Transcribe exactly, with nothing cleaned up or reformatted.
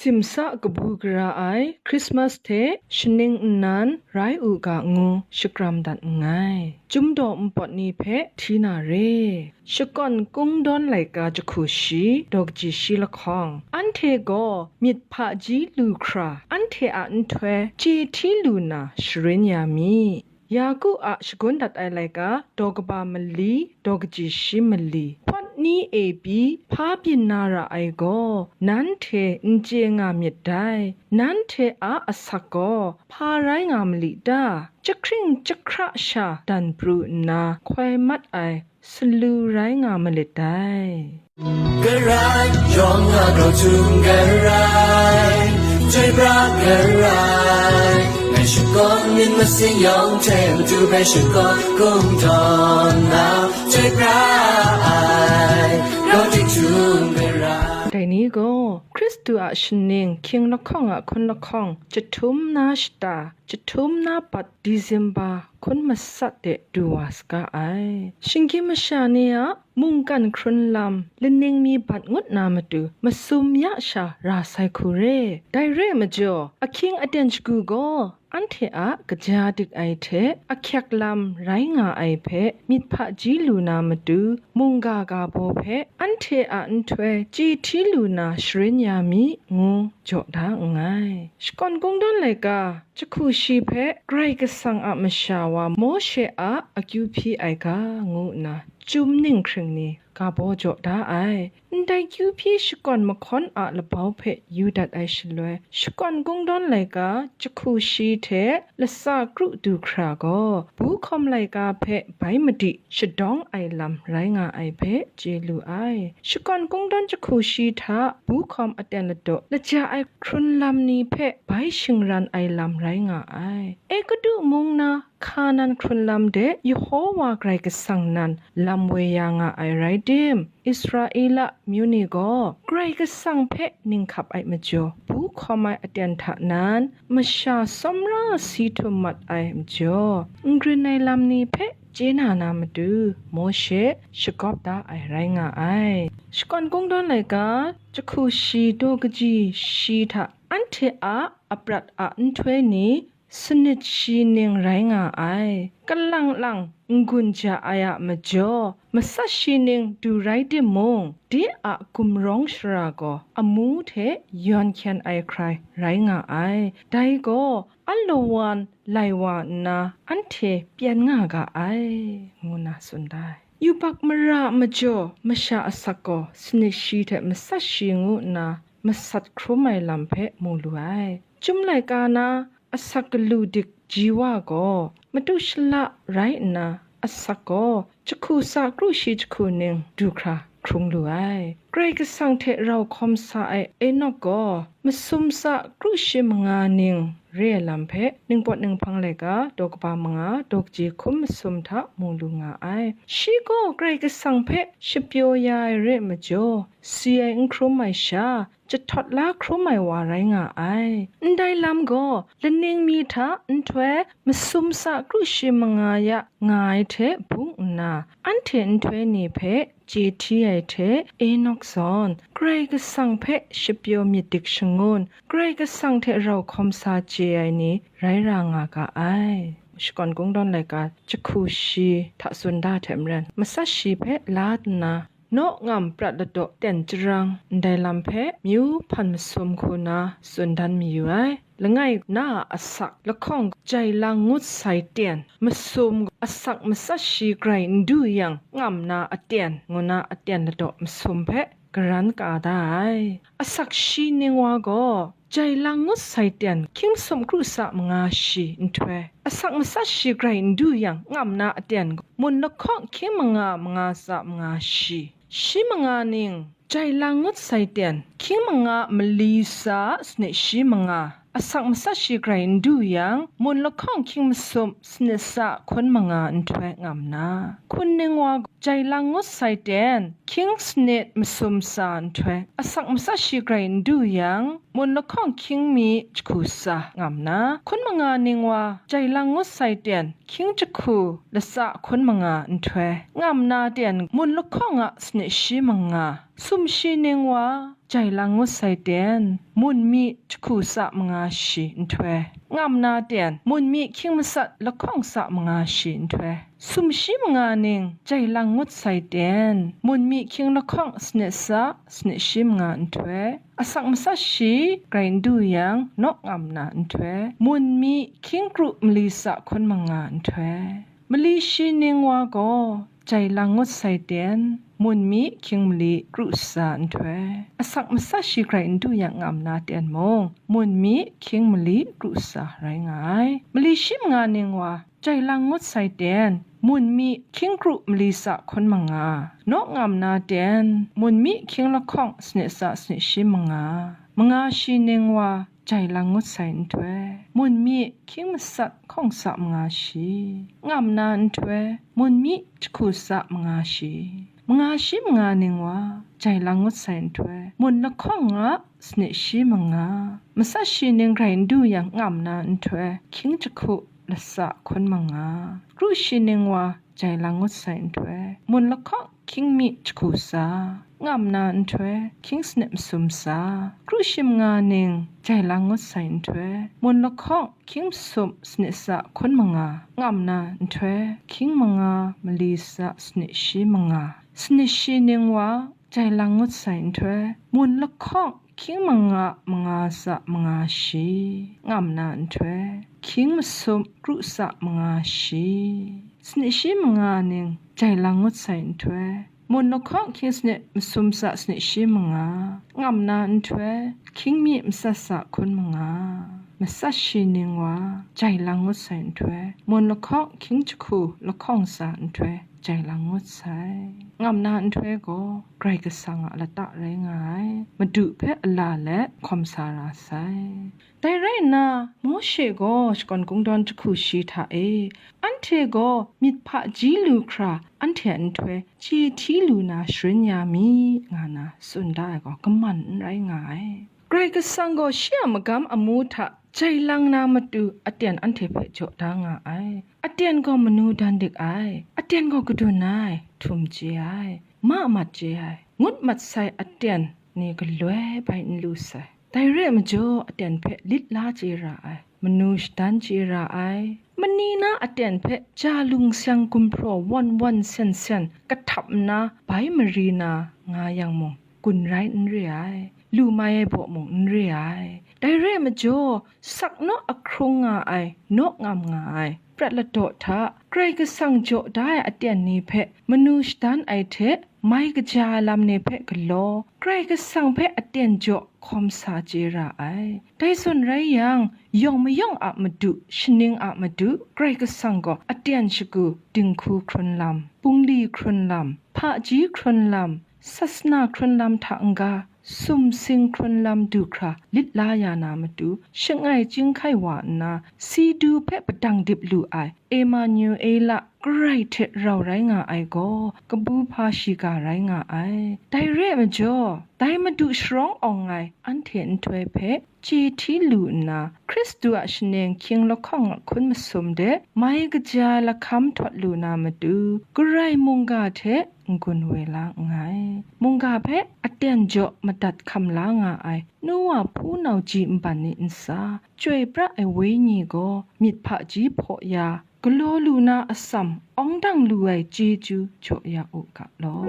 simsa kabu gara ai Christmas hte shaning nnan rai u ga ngu shakram dat nngai. Chyum daw npawt ni hpe hti na re. Shakawn Kungdawn laika jahku shi, daw kaji shi lahkawng, anhte gaw myit hpaji lu hkra, anhte a nhtoi chye hti lu na sharin ya mi. Yaku a shagun dat ai laika daw kaba mali, daw kaji shi mali, hpawt ni e pyi hpa byin na ra ai gaw, nanhte n chye nga myit dai. Nanhte a asak gaw hpa rai nga mali ta? Jahkring jahkra sha dan pru nna hkoi mat ai salu rai nga malit dai. Karai, yawng a grau htum karai, chyoi pra karai, ngai shakawn myit masin yawng hte matu hpe shakawn kungdawn na, chyoi pra ai, grau dik htum karai. Dai ni gaw, Hkristu a shaning hkying lahkawng a hkun lahkawng, jahtum na shata, jahtum na bat Disemba hkun masat de du wa saga ai. Shinggyim masha ni a mungkan hkrun lam laning mi bat ngut na matu masum ya sha ra sai hku re. Dai re ai majaw, ahkying aten shagu gaw anhte a kaja dik ai hte ahkyek lam rai nga ai hpe myit hpaji lu na matu, mungga ga baw hpe anhte a nhtoi chye hti lu na sharin ya mi, ngu jaw da nngai. Shakawn Kungdawn laika jahku shi hpe Karai Kasang a masha wa Mawshe a akyu hpyi ai ga, ngu nna chyum ninghkring ni ga baw jaw da ai. Ndai kyu hpyi shakawn mahkawn a labau hpe yu dat ai shaloi, Shakawn Kungdawn laika jahku shi hte latsa kru du hkra gaw, bu hkawm laika hpe bai madi shadawng ai lam rai nga ai hpe chye lu ai. Shakawn Kungdawn jahku shi hta bu hkawm aten ladaw laja ai hkrun lam ni hpe bai shingran ai lam rai nga ai. Egutu mung na Hkanan hkrun lam de Yehowa Karai Kasang nan lam woi ya nga ai rai tim? Israela amyu ni gaw Karai Kasang hpe ninghkap ai majaw, bu hkawm ai aten hta nan masha sawmra si htum mat ai majaw, n grin ai lam ni hpe chye na na matu, Mawshe shagawp da ai rai nga ai. Shakawn Kungdawn laika jahku shi daw kaji shi hta anhte a aprat a nhtoi ni sanit shi ning rai nga ai. Kalang lang n-gun ja ai a majaw, matsat shi ning du rai timung, de a gumrawng shara gaw amu hte yawn hkyen ai hkrai rai nga ai. Dai gaw alawan lai wa nna anhte pyan nga ga ai, ngu nna tsun da ai. Yubak mara a majaw, masha asak gaw sanit shi hte matsat shi ngu nna masat hkrum ai lam hpe mu lu ai. Chyum laika na asak galu dik ji wa gaw, matu shala rai nna, asak gaw jahku tsa kru shi jahku ning du hkra hkrung lu ai. Karai Kasang hte rau hkawm sa ai Enok gaw masum tsa kru shi manga ning re ai lam hpe, Ningpawt Ninghpang laika daw kaba manga, daw kaji hkum masum hta mu lu nga ai. Shi gaw Karai Kasang hpe shapyaw ya ai re ai majaw, si ai n hkrum ai sha, jahtawt la hkrum ai wa rai nga ai. Ndai lam gaw, laning mi hta nhtoi masum tsa kru shi manga ya nga ai hte bung nna, anhte nhtoi ni hpe chye hti ai hte Enok zawn, Karai Kasang hpe shapyaw myit dik shangun, Karai Kasang hte rau hkawm sa chye ai ni rai ra nga ga ai. Shakawn Kungdawn laika jahku shi hta tsun da hte maren, matsat shi hpe la nna, naw ngam prat ladaw ten chyarang ndai lam hpe myu hpan masum hku na tsun dan mayu ai. Langai na a asak lahkawng jai lang ngut sai ten, masum asak matsat shi grai n du yang ngam na aten, ngu na aten ladaw masum hpe garan ka da ai. Asak shi ning wa gaw, jai lang ngut sai ten hkying masum kru tsa manga shi nhtoi, asak matsat shi grai n du yang ngam na aten, mun lahkawng hkying manga manga tsa manga shi, shi manga ning, jai lang ngut sai ten hkying manga mali tsa sanit shi manga, asak matsat shi grai n du yang, mun lahkawng hkying masum sanit tsa hkun manga nhtoi ngam na, hkun ning wa jai lang ngut sai ten hkying sanit masum tsa nhtoi, asak matsat shi grai n du yang, mun lahkawng hkying mi jahku tsa ngam na, hkun manga ning wa jai lang ngut sai ten hkying jahku latsa hkun manga nhtoi ngam na ten, mun lahkawng a sanit shi manga, sum shi ning wa jai lang ngut sai ten, mun mi jahku tsa manga shi nhtoi, ngam na ten, mun mi hkying matsat lahkawng tsa manga shi nhtoi, sumshi manga ning jai lang ngut sai ten, mun mi hkying lahkawng sanit tsa sanit shi manga nhtoi, asak matsat shi grai n du yang, naw ngam na nhtoi, mun mi hkying kru mali tsa hkun manga nhtoi, mali shi ning wa gaw jai lang ngut sai ten, mun mi hkying mali kru tsa nhtoi, asak matsat shi grai n du yang ngam na ten mung, mun mi hkying mali kru tsa rai nga ai. Mali shi manga ning wa jai lang ngut sai ten, mun mi hkying kru mali tsa hkun manga, naw ngam na ten, mun mi hkying lahkawng sanit tsa sanit shi manga, manga shi ning wa jai lang ngut sai nhtoi, mun mi hkying matsat hkawng tsa manga shi, ngam na nhtoi, mun mi jahku tsa manga shi, manga shi manga ning wa jai lang ngut sai nhtoi, mun lahkawng a sanit shi manga, matsat shi ning grai n du yang ngam na nhtoi, hkying jahku latsa hkun manga, kru shi ning wa jai lang ngut sai nhtoi, mun lahkawng hkying mi jahku tsa, ngam na nhtoi, hkying sanit masum tsa, kru shi manga ning jai lang ngut sai nhtoi, mun lahkawng hkying masum sanit tsa hkun manga, ngam na nhtoi, hkying manga mali tsa sanit shi manga, sanit shi ning wa jai lang ngut sai nhtoi, mun lahkawng hkying manga manga tsa manga shi, ngam na nhtoi, hkying masum kru tsa manga shi, sanit shi manga ning jai lang ngut sai nhtoi, mun lahkawng hkying sanit masum tsa sanit shi manga, ngam na nhtoi, hkying mi matsat tsa hkun manga, matsat shi ning wa jai lang ngut sai nhtoi, mun lahkawng hkying jahku lahkawng tsa nhtoi, jai lang ngut sai. Ngam na nhtoi gaw Karai Kasang a lata rai nga ai, Madu hpe a la let hkawm sa ra sai. Dai rai nna, Mawshe gaw shakawn kungdawn jahku shi hta e, anhte gaw myit hpaji lu hkra anhte a nhtoi chye hti lu na sharin ya mi, nga na tsun da ai gaw kaman n rai nga ai. Karai Kasang gaw shi a magam amu hta jai lang na matu aten anhte hpe jaw da nga ai. Aten gaw manu dan dik ai, aten gaw kadun ai, htum chye ai, ma mat chye ai, ngut mat sai aten ni galoi bai n lu sai. Dai re ai majaw, aten hpe lit la chye ra ai, manu shadan chye ra ai, mani na aten hpe ja lung seng gumhpraw wan wan sen sen kahtap nna bai mari na nga yang mung, gun rai n re ai, lu mai ai baw mung n re ai. Dai re ai majaw, sak naw ahkrung nga ai, naw ngam nga ai, prat ladaw hta Karai Kasang jaw da ai aten ni hpe manu shadan ai hte mai kaja ai lam ni hpe galaw, Karai Kasang hpe aten jaw hkawm sa chye ra ai. Dai zawn rai yang, yawng mayawng a madu, shaning a madu, Karai Kasang gaw aten shagu dinghku hkrun lam, bungli hkrun lam, hpaji hkrun lam, sasana hkrun lam hta n-ga, sumsing hkrun lam du hkra lit la ya na matu, shangai chyinghkai wa nna, si du hpe padang dip lu ai Emanuela, Karai hte rau rai nga ai gaw, kabu hpa shiga rai nga ai. Dai re ai majaw, dai Madu sharawng awng ai anhte nhtoi hpe chye hti lu nna, Hkristu a shaneng hkying lahkawng a hkun masum de mai kaja lahkam htawt lu na matu, Karai mungga hte n-gun woi la nngai. Mungga hpe aten jaw madat hkam la nga ai Noa hpunau ji nban ni ntsa, chyoi pra ai Wenyi gaw myit hpaji hpaw ya, galaw lu na atsam awng dang lu ai chyeju jaw ya u ga law.